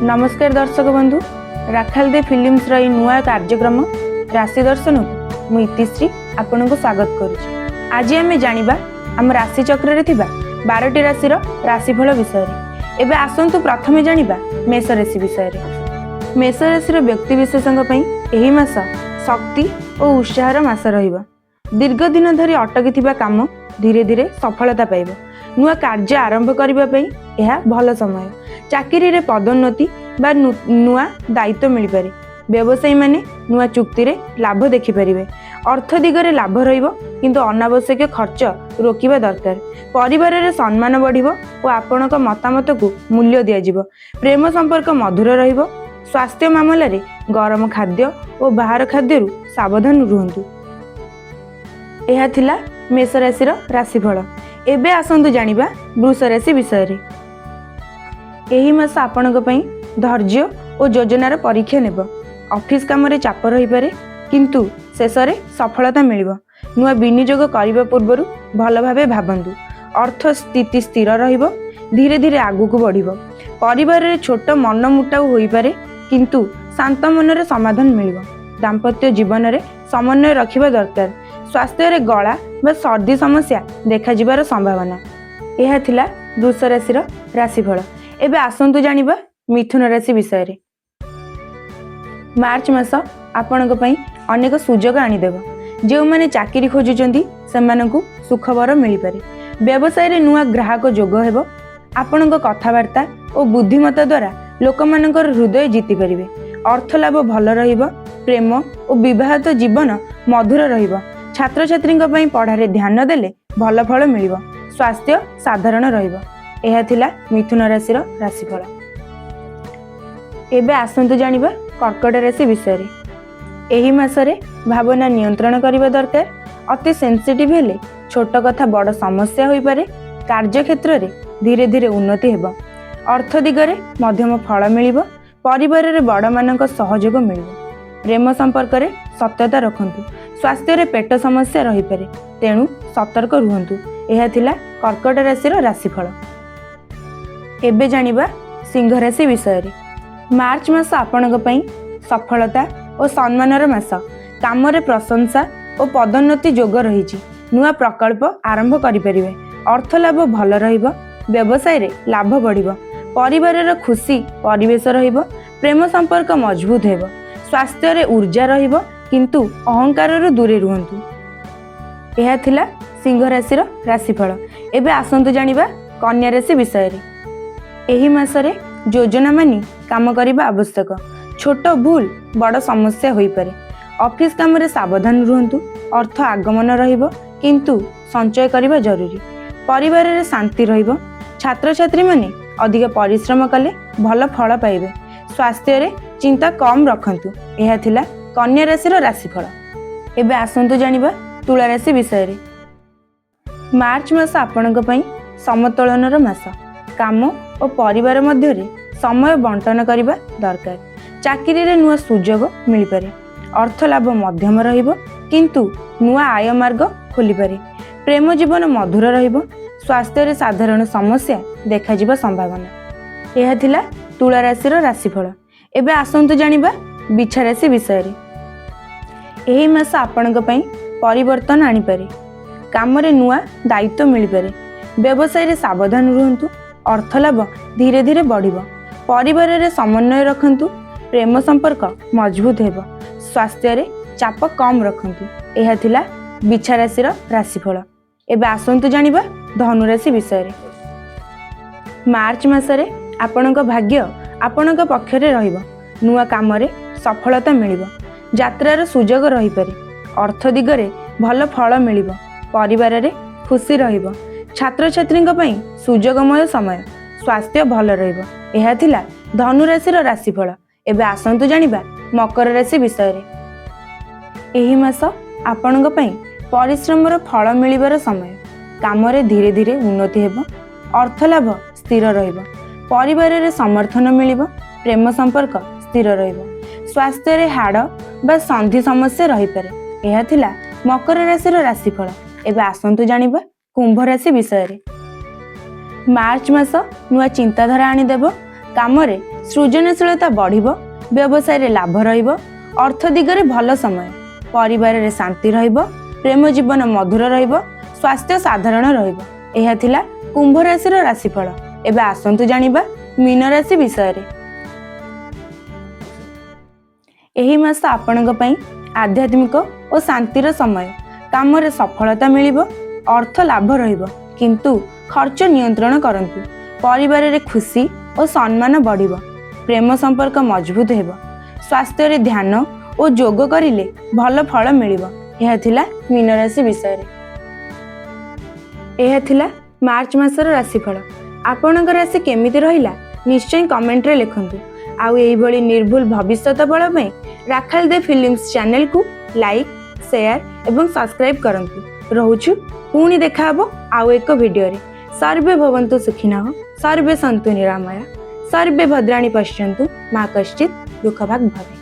ନମସ୍କାର ଦର୍ଶକ ବନ୍ଧୁ, ରାଖାଲ ଦେ ଫିଲ୍ମସର ଏହି ନୂଆ କାର୍ଯ୍ୟକ୍ରମ ରାଶି ଦର୍ଶନକୁ ମୁଁ ଇତିଶ୍ରୀ ଆପଣଙ୍କୁ ସ୍ୱାଗତ କରୁଛି। ଆଜି ଆମେ ଜାଣିବା ଆମ ରାଶି ଚକ୍ରରେ ଥିବା 12ଟି ରାଶିର ରାଶିଫଳ ବିଷୟରେ। ଏବେ ଆସନ୍ତୁ ପ୍ରଥମେ ଜାଣିବା ମେଷ ରାଶି ବିଷୟରେ। ମେଷ ରାଶିର ବ୍ୟକ୍ତି ବିଶେଷଙ୍କ ପାଇଁ ଏହି ମାସ ଶକ୍ତି ଓ ଉତ୍ସାହର ମାସ ରହିବ। ଦୀର୍ଘ ଦିନ ଧରି ଅଟକି ଥିବା କାମ ଧୀରେ ଧୀରେ ସଫଳତା ପାଇବ। ନୂଆ କାର୍ଯ୍ୟ ଆରମ୍ଭ କରିବା ପାଇଁ ଏହା ଭଲ ସମୟ। ଚାକିରିରେ ପଦୋନ୍ନତି ବା ନୂଆ ଦାୟିତ୍ୱ ମିଳିପାରେ। ବ୍ୟବସାୟୀମାନେ ନୂଆ ଚୁକ୍ତିରେ ଲାଭ ଦେଖିପାରିବେ। ଅର୍ଥ ଦିଗରେ ଲାଭ ରହିବ, କିନ୍ତୁ ଅନାବଶ୍ୟକ ଖର୍ଚ୍ଚ ରୋକିବା ଦରକାର। ପରିବାରରେ ସମ୍ମାନ ବଢ଼ିବ ଓ ଆପଣଙ୍କ ମତାମତକୁ ମୂଲ୍ୟ ଦିଆଯିବ। ପ୍ରେମ ସମ୍ପର୍କ ମଧୁର ରହିବ। ସ୍ୱାସ୍ଥ୍ୟ ମାମଲାରେ ଗରମ ଖାଦ୍ୟ ଓ ବାହାର ଖାଦ୍ୟରୁ ସାବଧାନ ରୁହନ୍ତୁ। ଏହା ଥିଲା ମେଷ ରାଶିର ରାଶିଫଳ। ଏବେ ଆସନ୍ତୁ ଜାଣିବା ବୃଷ ରାଶି ବିଷୟରେ। ଏହି ମାସ ଆପଣଙ୍କ ପାଇଁ ଧୈର୍ଯ୍ୟ ଓ ଯୋଜନାର ପରୀକ୍ଷା ନେବ। ଅଫିସ କାମରେ ଚାପ ରହିପାରେ, କିନ୍ତୁ ଶେଷରେ ସଫଳତା ମିଳିବ। ନୂଆ ବିନିଯୋଗ କରିବା ପୂର୍ବରୁ ଭଲ ଭାବେ ଭାବନ୍ତୁ। ଅର୍ଥ ସ୍ଥିତି ସ୍ଥିର ରହିବ, ଧୀରେ ଧୀରେ ଆଗକୁ ବଢ଼ିବ। ପରିବାରରେ ଛୋଟ ମନମୁଟାଉ ହୋଇପାରେ, କିନ୍ତୁ ଶାନ୍ତ ମନରେ ସମାଧାନ ମିଳିବ। ଦାମ୍ପତ୍ୟ ଜୀବନରେ ସମନ୍ୱୟ ରଖିବା ଦରକାର। ସ୍ୱାସ୍ଥ୍ୟରେ ଗଳା ବା ସର୍ଦ୍ଦି ସମସ୍ୟା ଦେଖାଯିବାର ସମ୍ଭାବନା। ଏହା ଥିଲା ବୃଷ ରାଶିର ରାଶିଫଳ। ଏବେ ଆସନ୍ତୁ ଜାଣିବା ମିଥୁନ ରାଶି ବିଷୟରେ। ମାର୍ଚ୍ଚ ମାସ ଆପଣଙ୍କ ପାଇଁ ଅନେକ ସୁଯୋଗ ଆଣିଦେବ। ଯେଉଁମାନେ ଚାକିରି ଖୋଜୁଛନ୍ତି, ସେମାନଙ୍କୁ ସୁଖବର ମିଳିପାରେ। ବ୍ୟବସାୟରେ ନୂଆ ଗ୍ରାହକ ଯୋଗ ହେବ। ଆପଣଙ୍କ କଥାବାର୍ତ୍ତା ଓ ବୁଦ୍ଧିମତ୍ତା ଦ୍ୱାରା ଲୋକମାନଙ୍କର ହୃଦୟ ଜିତିପାରିବେ। ଅର୍ଥ ଲାଭ ଭଲ ରହିବ। ପ୍ରେମ ଓ ବିବାହିତ ଜୀବନ ମଧୁର ରହିବ। ଛାତ୍ରଛାତ୍ରୀଙ୍କ ପାଇଁ ପଢ଼ାରେ ଧ୍ୟାନ ଦେଲେ ଭଲ ଫଳ ମିଳିବ। ସ୍ୱାସ୍ଥ୍ୟ ସାଧାରଣ ରହିବ। ଏହା ଥିଲା ମିଥୁନ ରାଶିର ରାଶିଫଳ। ଏବେ ଆସନ୍ତୁ ଜାଣିବା କର୍କଟ ରାଶି ବିଷୟରେ। ଏହି ମାସରେ ଭାବନା ନିୟନ୍ତ୍ରଣ କରିବା ଦରକାର। ଅତି ସେନ୍ସିଟିଭ୍ ହେଲେ ଛୋଟ କଥା ବଡ଼ ସମସ୍ୟା ହୋଇପାରେ। କାର୍ଯ୍ୟକ୍ଷେତ୍ରରେ ଧୀରେ ଧୀରେ ଉନ୍ନତି ହେବ। ଅର୍ଥ ଦିଗରେ ମଧ୍ୟମ ଫଳ ମିଳିବ। ପରିବାରରେ ବଡ଼ମାନଙ୍କ ସହଯୋଗ ମିଳିବ। ପ୍ରେମ ସମ୍ପର୍କରେ ସତ୍ୟତା ରଖନ୍ତୁ। ସ୍ୱାସ୍ଥ୍ୟରେ ପେଟ ସମସ୍ୟା ରହିପାରେ, ତେଣୁ ସତର୍କ ରୁହନ୍ତୁ। ଏହା ଥିଲା କର୍କଟ ରାଶିର ରାଶିଫଳ। ଏବେ ଜାଣିବା ସିଂହ ରାଶି ବିଷୟରେ। ମାର୍ଚ୍ଚ ମାସ ଆପଣଙ୍କ ପାଇଁ ସଫଳତା ଓ ସମ୍ମାନର ମାସ। କାମରେ ପ୍ରଶଂସା ଓ ପଦୋନ୍ନତି ଯୋଗ ରହିଛି। ନୂଆ ପ୍ରକଳ୍ପ ଆରମ୍ଭ କରିପାରିବେ। ଅର୍ଥ ଲାଭ ଭଲ ରହିବ। ବ୍ୟବସାୟରେ ଲାଭ ବଢ଼ିବ। ପରିବାରର ଖୁସି ପରିବେଶ ରହିବ। ପ୍ରେମ ସମ୍ପର୍କ ମଜବୁତ ହେବ। ସ୍ୱାସ୍ଥ୍ୟରେ ଉର୍ଜା ରହିବ, କିନ୍ତୁ ଅହଙ୍କାରରୁ ଦୂରେ ରୁହନ୍ତୁ। ଏହା ଥିଲା ସିଂହ ରାଶିର ରାଶିଫଳ। ଏବେ ଆସନ୍ତୁ ଜାଣିବା କନ୍ୟା ରାଶି ବିଷୟରେ। ଏହି ମାସରେ ଯୋଜନା ମାନି କାମ କରିବା ଆବଶ୍ୟକ। ଛୋଟ ଭୁଲ ବଡ଼ ସମସ୍ୟା ହୋଇପାରେ। ଅଫିସ କାମରେ ସାବଧାନ ରୁହନ୍ତୁ। ଅର୍ଥ ଆଗମନ ରହିବ, କିନ୍ତୁ ସଞ୍ଚୟ କରିବା ଜରୁରୀ। ପରିବାରରେ ଶାନ୍ତି ରହିବ। ଛାତ୍ରଛାତ୍ରୀମାନେ ଅଧିକ ପରିଶ୍ରମ କଲେ ଭଲ ଫଳ ପାଇବେ। ସ୍ୱାସ୍ଥ୍ୟରେ ଚିନ୍ତା କମ୍ ରଖନ୍ତୁ। ଏହା ଥିଲା କନ୍ୟା ରାଶିର ରାଶିଫଳ। ଏବେ ଆସନ୍ତୁ ଜାଣିବା ତୁଳା ରାଶି ବିଷୟରେ। ମାର୍ଚ୍ଚ ମାସ ଆପଣଙ୍କ ପାଇଁ ସମତୋଳନର ମାସ। କାମ ଓ ପରିବାର ମଧ୍ୟରେ ସମୟ ବଣ୍ଟନ କରିବା ଦରକାର। ଚାକିରିରେ ନୂଆ ସୁଯୋଗ ମିଳିପାରେ। ଅର୍ଥ ଲାଭ ମଧ୍ୟମ ରହିବ, କିନ୍ତୁ ନୂଆ ଆୟ ମାର୍ଗ ଖୋଲିପାରେ। ପ୍ରେମ ଜୀବନ ମଧୁର ରହିବ। ସ୍ୱାସ୍ଥ୍ୟରେ ସାଧାରଣ ସମସ୍ୟା ଦେଖାଯିବା ସମ୍ଭାବନା। ଏହା ଥିଲା ତୁଳା ରାଶିର ରାଶିଫଳ। ଏବେ ଆସନ୍ତୁ ଜାଣିବା ବିଛା ରାଶି ବିଷୟରେ। ଏହି ମାସ ଆପଣଙ୍କ ପାଇଁ ପରିବର୍ତ୍ତନ ଆଣିପାରେ। କାମରେ ନୂଆ ଦାୟିତ୍ୱ ମିଳିପାରେ। ବ୍ୟବସାୟରେ ସାବଧାନ ରୁହନ୍ତୁ। ଅର୍ଥ ଲାଭ ଧୀରେ ଧୀରେ ବଢ଼ିବ। ପରିବାରରେ ସମନ୍ୱୟ ରଖନ୍ତୁ। ପ୍ରେମ ସମ୍ପର୍କ ମଜବୁତ ହେବ। ସ୍ୱାସ୍ଥ୍ୟରେ ଚାପ କମ୍ ରଖନ୍ତୁ। ଏହା ଥିଲା ବିଛା ରାଶିର ରାଶିଫଳ। ଏବେ ଆସନ୍ତୁ ଜାଣିବା ଧନୁରାଶି ବିଷୟରେ। ମାର୍ଚ୍ଚ ମାସରେ ଆପଣଙ୍କ ଭାଗ୍ୟ ଆପଣଙ୍କ ପକ୍ଷରେ ରହିବ। ନୂଆ କାମରେ ସଫଳତା ମିଳିବ। ଯାତ୍ରାର ସୁଯୋଗ ରହିପାରେ। ଅର୍ଥ ଦିଗରେ ଭଲ ଫଳ ମିଳିବ। ପରିବାରରେ ଖୁସି ରହିବ। ଛାତ୍ରଛାତ୍ରୀଙ୍କ ପାଇଁ ସୁଯୋଗମୟ ସମୟ। ସ୍ୱାସ୍ଥ୍ୟ ଭଲ ରହିବ। ଏହା ଥିଲା ଧନୁରାଶିର ରାଶିଫଳ। ଏବେ ଆସନ୍ତୁ ଜାଣିବା ମକର ରାଶି ବିଷୟରେ। ଏହି ମାସ ଆପଣଙ୍କ ପାଇଁ ପରିଶ୍ରମର ଫଳ ମିଳିବାର ସମୟ। କାମରେ ଧୀରେ ଧୀରେ ଉନ୍ନତି ହେବ। ଅର୍ଥ ଲାଭ ସ୍ଥିର ରହିବ। ପରିବାରରେ ସମର୍ଥନ ମିଳିବ। ପ୍ରେମ ସମ୍ପର୍କ ସ୍ଥିର ରହିବ। ସ୍ୱାସ୍ଥ୍ୟରେ ହାଡ଼ ବା ସନ୍ଧି ସମସ୍ୟା ରହିପାରେ। ଏହା ଥିଲା ମକର ରାଶିର ରାଶିଫଳ। ଏବେ ଆସନ୍ତୁ ଜାଣିବା କୁମ୍ଭ ରାଶି ବିଷୟରେ। ମାର୍ଚ୍ଚ ମାସ ନୂଆ ଚିନ୍ତାଧାରା ଆଣିଦେବ। କାମରେ ସୃଜନଶୀଳତା ବଢ଼ିବ। ବ୍ୟବସାୟରେ ଲାଭ ରହିବ। ଅର୍ଥ ଦିଗରେ ଭଲ ସମୟ। ପରିବାରରେ ଶାନ୍ତି ରହିବ। ପ୍ରେମ ଜୀବନ ମଧୁର ରହିବ। ସ୍ୱାସ୍ଥ୍ୟ ସାଧାରଣ ରହିବ। ଏହା ଥିଲା କୁମ୍ଭ ରାଶିର ରାଶିଫଳ। ଏବେ ଆସନ୍ତୁ ଜାଣିବା ମୀନ ରାଶି ବିଷୟରେ। ଏହି ମାସ ଆପଣଙ୍କ ପାଇଁ ଆଧ୍ୟାତ୍ମିକ ଓ ଶାନ୍ତିର ସମୟ। କାମରେ ସଫଳତା ମିଳିବ। ଅର୍ଥ ଲାଭ ରହିବ, କିନ୍ତୁ ଖର୍ଚ୍ଚ ନିୟନ୍ତ୍ରଣ କରନ୍ତୁ। ପରିବାରରେ ଖୁସି ଓ ସମ୍ମାନ ବଢ଼ିବ। ପ୍ରେମ ସମ୍ପର୍କ ମଜବୁତ ହେବ। ସ୍ୱାସ୍ଥ୍ୟରେ ଧ୍ୟାନ ଓ ଯୋଗ କରିଲେ ଭଲ ଫଳ ମିଳିବ। ଏହା ଥିଲା ମୀନ ରାଶି ବିଷୟରେ। ଏହା ଥିଲା ମାର୍ଚ୍ଚ ମାସର ରାଶିଫଳ। ଆପଣଙ୍କ ରାଶି କେମିତି ରହିଲା, ନିଶ୍ଚୟ କମେଣ୍ଟରେ ଲେଖନ୍ତୁ। ଆଉ ଏଇଭଳି ନିର୍ଭୁଲ ଭବିଷ୍ୟତ ଫଳ ପାଇଁ ରାଖାଲ ଦେ ଫିଲ୍ମସ୍ ଚ୍ୟାନେଲକୁ ଲାଇକ୍, ସେୟାର ଏବଂ ସବସ୍କ୍ରାଇବ୍ କରନ୍ତୁ। ରହୁଛୁ, ପୁଣି ଦେଖାହବ ଆଉ ଏକ ଭିଡ଼ିଓରେ। ସର୍ବେ ଭବନ୍ତୁ ସୁଖିନଃ, ସର୍ବେ ସନ୍ତୁ ନିରାମୟା, ସର୍ବେ ଭଦ୍ରାଣି ପଶ୍ୟନ୍ତୁ, ମା କଶ୍ଚିତ୍ ଦୁଃଖଭାଗ ଭବେ।